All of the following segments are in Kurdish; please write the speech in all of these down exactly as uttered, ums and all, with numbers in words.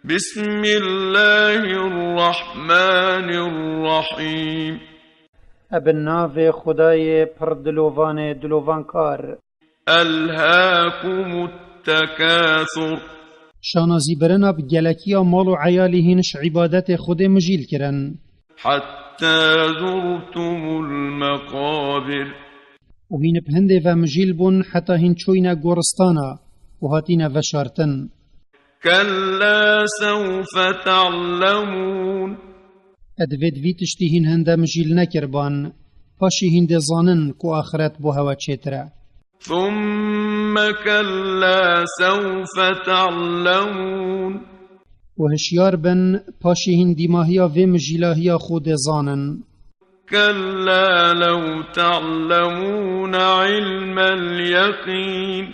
بسم الله الرحمن الرحيم. Ebe navê Xwedayê pir dilovanê dilovankar. ألهاكم التكاثر. Şanazîbirina bi gelekiya mal û eyalî hîn ji îbadetê Xwedê mijîl kirin. حتى زرتم المقابر. Û hîn bi hindê ve mijîl bûn heta hîn çûyne goristana û hatîne veşartin. كلا سوف تعلمون. Edivêt vî tiştî hîn hinde mijîl nekirban, paşî hîn dê zanin ku axiret bo hewe çêtir e. ثم كلا سوف تعلمون. Û hişyar bin, paşî hîn dîmahiya vê mijîlahiya xwe dê zanin. كلا لو تعلمون علم اليقين.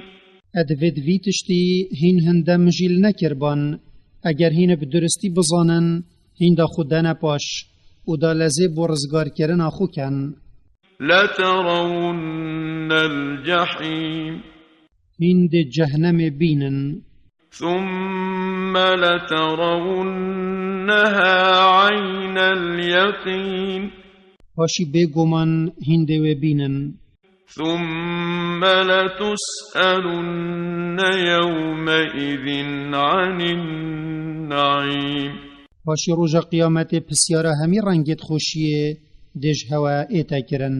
Edivêt vî tiştî hîn hinde mijîl nekirban, eger hîn bi duristî bizanin, hîn da xwe dene paş û da lezê bo rizgarkirina xwe ken. لترون الجحيم. Hîn dê cehnemê bînin. ثم لترونها عين اليقين. Paşî bêguman hîn dê wê bînin. ثم لتسألن يومئذ عن النعيم. Paşî roja qiyametê pisyara hemî rengêt xweşiyê dê ji hewe ête kirin.